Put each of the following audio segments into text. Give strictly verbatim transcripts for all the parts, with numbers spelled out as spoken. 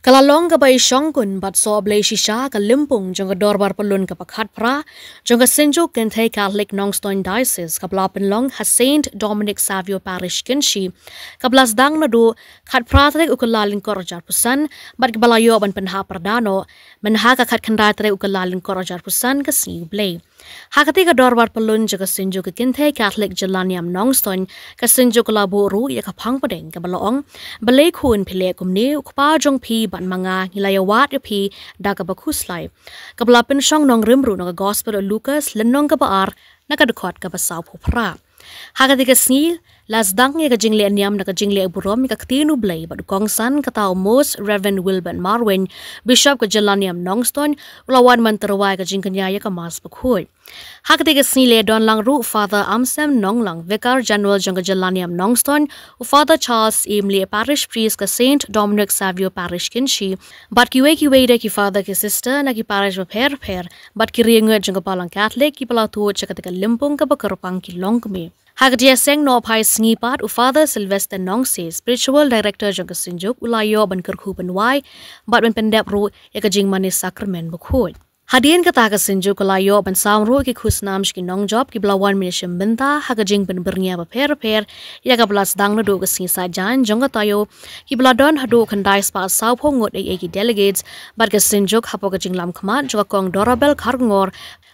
Ka la long kaba i shongkun bad soh Blei shisha ka lympung jong ka dorbar pyllun kaba khatphra jong ka Synjuk Kynthei Catholic Nongstoiñ Diocese kaba la pynlong ha Saint Dominic Savio Parish Kynshi, kaba la sdang naduh khatphra tarik u Kyllalyngkot arhajar arphew san bad kaba la ïoh ban pynhap pyrda noh mynha ka khatkhyndai tarik u Kyllalyngkot arhajar arphew san ka sngi U Blei. Ha katei ka dorbar pyllun jong ka Synjuk ka Kynthei Catholic Jylla Niam Nongstoiñ, ka Synjuk ka la buh ruh ïa ka phang pdeng kaba la ong: Balei khun phi leh kumne, u kpa jong phi bad ma nga ngi la ïawad ïa phi da kaba khuslai. Kaba la pynshong nongrim ruh na ka Gospel u Lukas lynnong kaba ar na ka dkhot kaba sawphew phra. Ha katei ka sngi la sdang ïa ka jingleh niam da ka jingleh burom ïa ka ktien U Blei bad u kongsan kata u Most Reverend Wilbert Marwein, Bishop ka Jylla Niam Nongstoiñ, u la wan ban tyrwa ïa ka jingkñia ïa ka Mass Bakhuid. Ha katei ka sngi la don lang ruh Father Amsem Nonglang, Vicar General jong ka Jylla Niam Nongstoiñ, u Father Charles Imlieh, Parish Priest ka Saint Dominic Savio Parish Kynshi, bad kiwei kiwei de ki Father ki Sister na ki parish bapher bapher bad ki riewngeit jong ka Balang Catholic kiba la tuid sha katei ka lympung kaba kyrpang ki longkmie. Ha ka jingïaseng nohphai sngi pat u Father Sylvester Nongsiej, Spiritual Director jong ka Synjuk, u la ïoh ban kyrkhu pynwai bad ban pyndep ruh ïa ka jingmane Sakramen Bakhuid. Hadien kata ka Synjuk ka la ïoh ban sam ruh ki khusnam sha ki nongjop kiba la wan ban ïashim bynta ha ka jingpynbyrngia bapher bapher ïa kaba la sdang naduh ka sngi Saitjaiñ jong ka taïew, kiba la don haduh khyndai spah sawphew ngut ei ei ki delegates bad ka Synjuk hapoh ka jinglam khmat jong ka Kong Dorabel Kharkongor,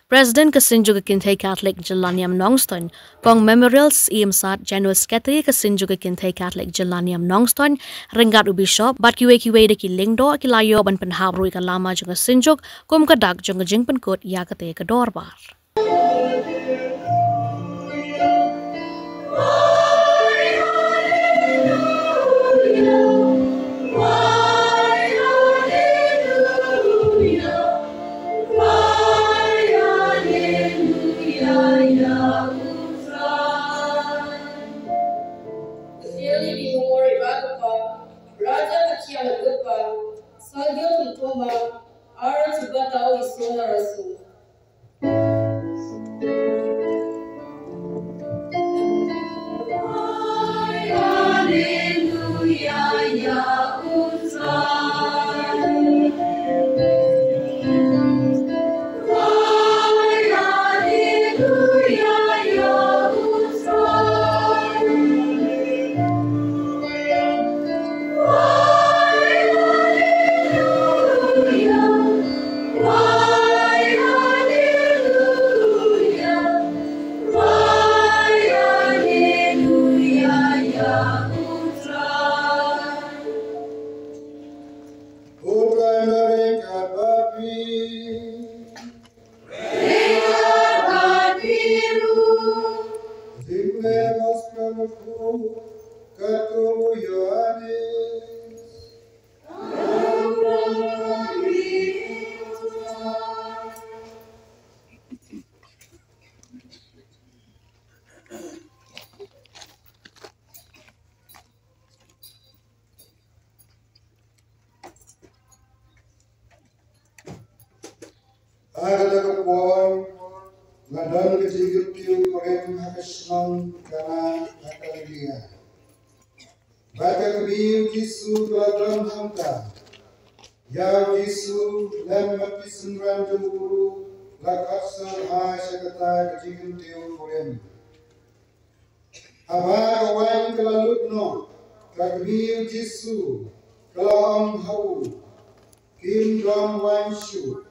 President ka Synjuk ka Kynthei Catholic Jylla Niam Nongstoiñ, Kong Memorial Syiem Sad, General Secretary ka Synjuk ka Kynthei Catholic Jylla Niam Nongstoiñ, ryngkat u Bishop bad kiwei kiwei de ki lyngdoh, ki la ïoh ban pynhap ruh ïa ka lama jong ka Synjuk kum ka dak jong ka jingpynkut ïa katei ka dorbar. Israel i bihmor i ba ka pa, Raja ka thiang ka pa, Salvio tum toma, Ara chibata o Israel rasu. Ha kata ka por, la don ka jingkyntiew kurim ha ka shnong Kana ha Galilea. Bad ka kmie u Jisu ka la don hangta. Ïa u Jisu lem bad ki synran jong u ruh la khot sha kata ka jingkyntiew kurim. Haba ka waiñ ka la lut noh, ka kmie u Jisu ka la ong ha u, kim don waiñ shuh.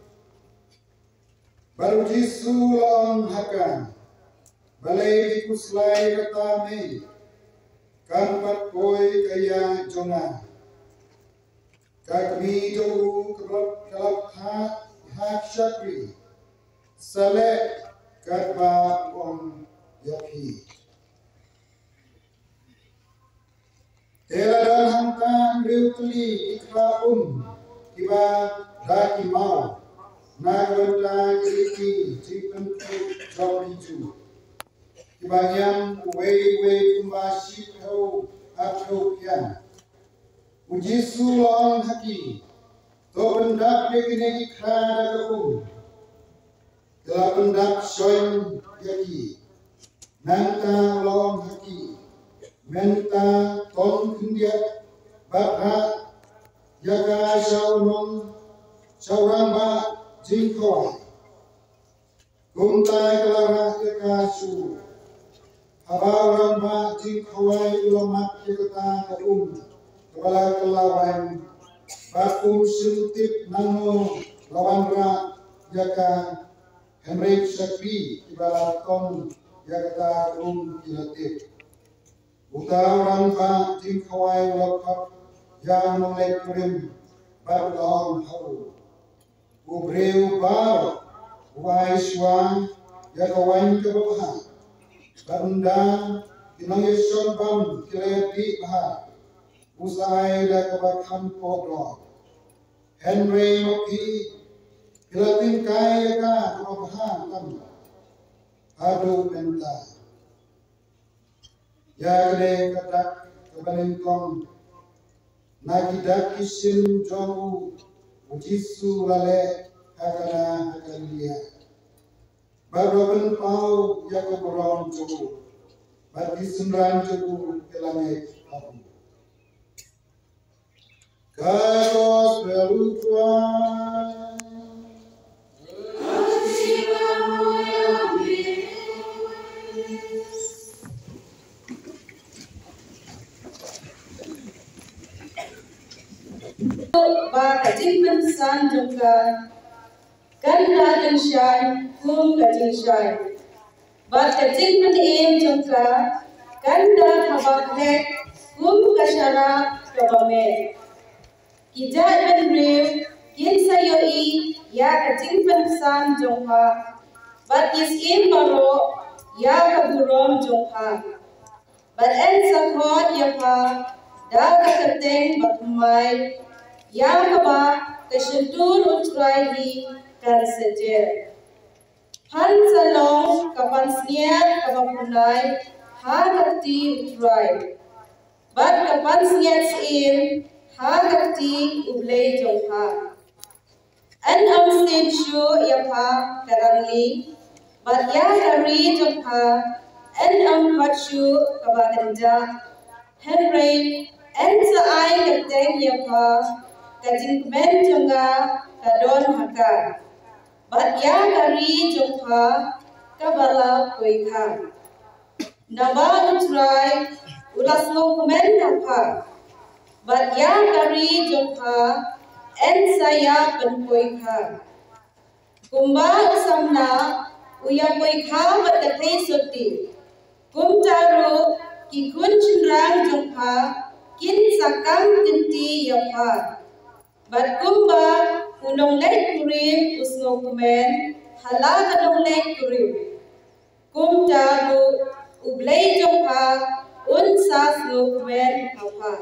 Bad u Jisu u la ong ha ka, balei phi khuslai kata mei? Kam pat poi ka ïa jong nga. Ka kmie jong u ka la, ka la phah ha ki shakri, sa leh katba u ong ïa phi. Te la don hangta hynriew tylli ki khlad um kiba da ki maw, na ka bynta ki riti jingpynkhuid jong ki Jiw, kiba niam uwei uwei kumba shiphew arphew phiang. U Jisu u la ong ha ki, to pyndap ïa kine ki khlad da ka um. Ki la pyndap shoiñ ïa ki. Nangta u la ong ha ki, mynta tong khyndiat bad rah ïa ka sha u nong, sha u rangbah jingkhawai. Kumta ka la rah ïa ka shuh. Haba u rangbah jingkhawai u la mad ïa kata ka um kaba la kylla waiñ, bad um shym tip nangno la wanrah ïa ka, hynrei ki shakri kiba la tong ïa kata ka um ki la tip. Uta u rangbah jingkhawai u la khot ïa u nongleit kurim bad u la ong ha u, u briew baroh u ai shuwa ïa ka waiñ kaba bha, bad ynda ki nongïashong bam ki la ïadih bha, u sa ai da kaba kham poh doh. Hynrei ma phi, phi la tyngkai ïa ka kaba bha tam haduh mynta. Ïa kane ka dak kaba nyngkong na ki dak ki shim jong u, u Jisu la leh ha Kana ha Galilaia, bad u la pynpaw ïa ka burom jong u, bad ki synran jong u ki la ngeit ha u. Ka Gospel u Trai. Ba ka jingpynsan jong ka kan da jingshai kum ka jingshai, bad ka jingpynim jong ka kan da haba phet kum ka sharab kaba met. Ki jaitbynriew kin sa ïohi ïa ka jingpynsan jong pha, bad ki syiem baroh ïa ka burom jong pha. Bad yn sa khot ïa pha da ka kyrteng bathymmai, ïa kaba ka shyntur u Trai hi kan sa jer. Phan sa long ka pansngiat kaba pynai ha ka kti u Trai, bad ka pansngiat syiem ha ka kti u Blei jong pha. Yn ym sien shuh ïa pha ka rangli, bad ïa ka ri jong pha yn ym khot shuh kaba kynjah. Hynrei yn sa ai kyrteng ïa pha ka jingkmen jong nga ka don ha ka, bad ïa ka ri jong pha kaba la poi kha. Naba u Trai u la sngewkmen ha pha, bad ïa ka ri jong pha yn sa ïa pynpoi kha. Kumba u samla u ïa poi kha bad ka theisotti, kumta ruh ki khun shynrang jong pha kin sa kam kynti ïa pha. Bad kumba u nongleit kurim u sngewkmen ha la ka nongleit kurim, kumta ruh u Blei jong pha un sa sngewkmen ha pha.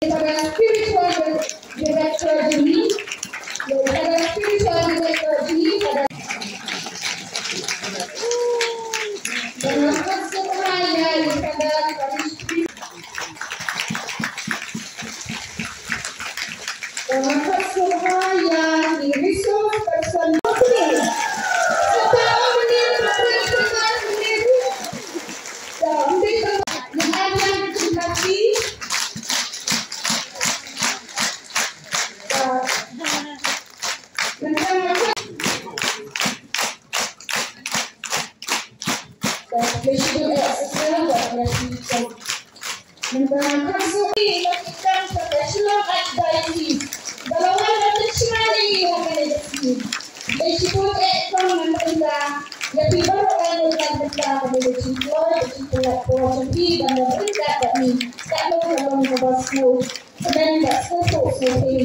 Daripada spiritual director Jimmy, daripada spiritual director Jimmy, pada, daripada spiritual director Jimmy, pada, daripada Dama khat sngewbha ïa ki resource person. Mynta ka sngi la ki kam ka Shillong Archdiocese ba la wan ban pynshai ïa kane ka sngi. Dei shibun eh kong ngan pynda ïa phi baroh, ngan pynda kane ka jingkloi ka jingpynlait por jong phi ban wan ryngkat bad ngi. Katno ka long kaba sngewkmen bad sngewthuh sngewthuh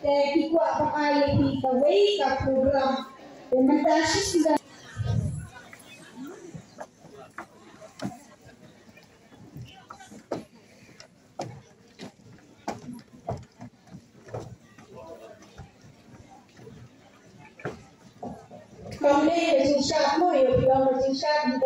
Te ki kwah ban ai ïa phi kawei ka program. Te mynta shi shisien. Kam dei ka jingshad mo, ïa phi ong ka jingshad.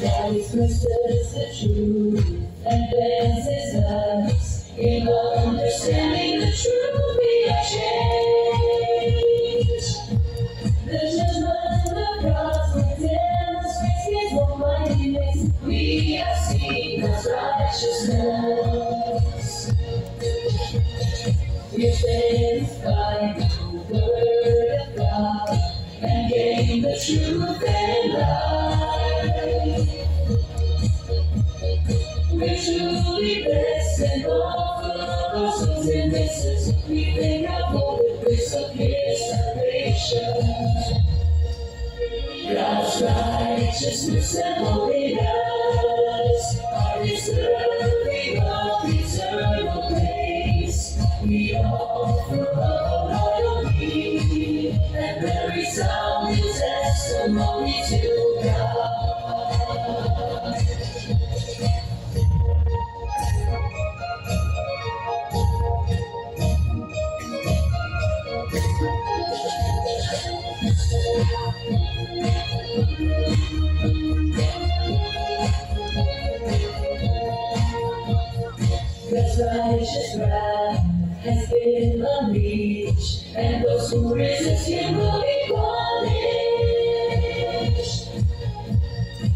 That is Christus the truth, and cleanses us. In understanding the truth, we are changed. The judgment of God's word demonstrates his almightiness. We are seeing God's righteousness. We stand by the word of God and gain the truth and life. We're truly blessed and all for the blossoms and misses. We thank God for the grace of his salvation. God's righteousness and holiness are deserving of eternal praise. We offer up a royal plea and the resounding testimony to God. God's righteous wrath has been unleashed, and those who resist him will be punished.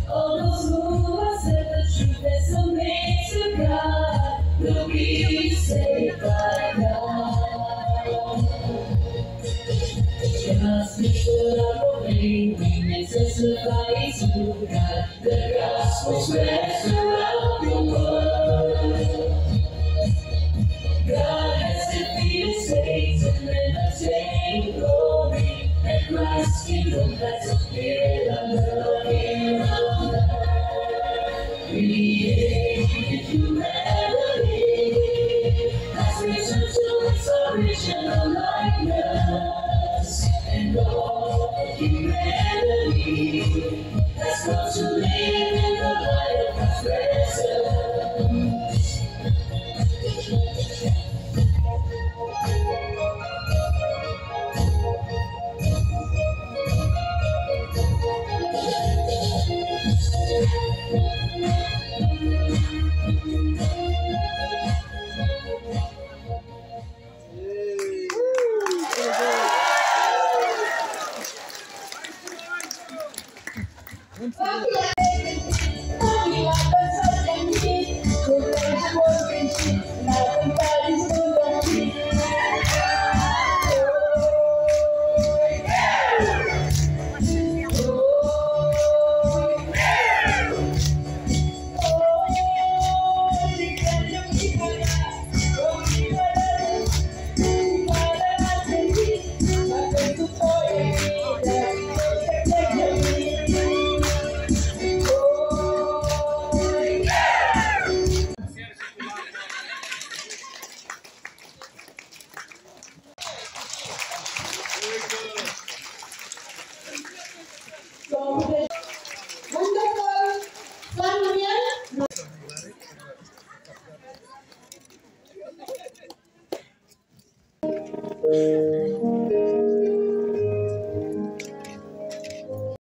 All those who accept the truth as a made to God will be saved by God. God's people are proclaiming and testifying to God. The gospel's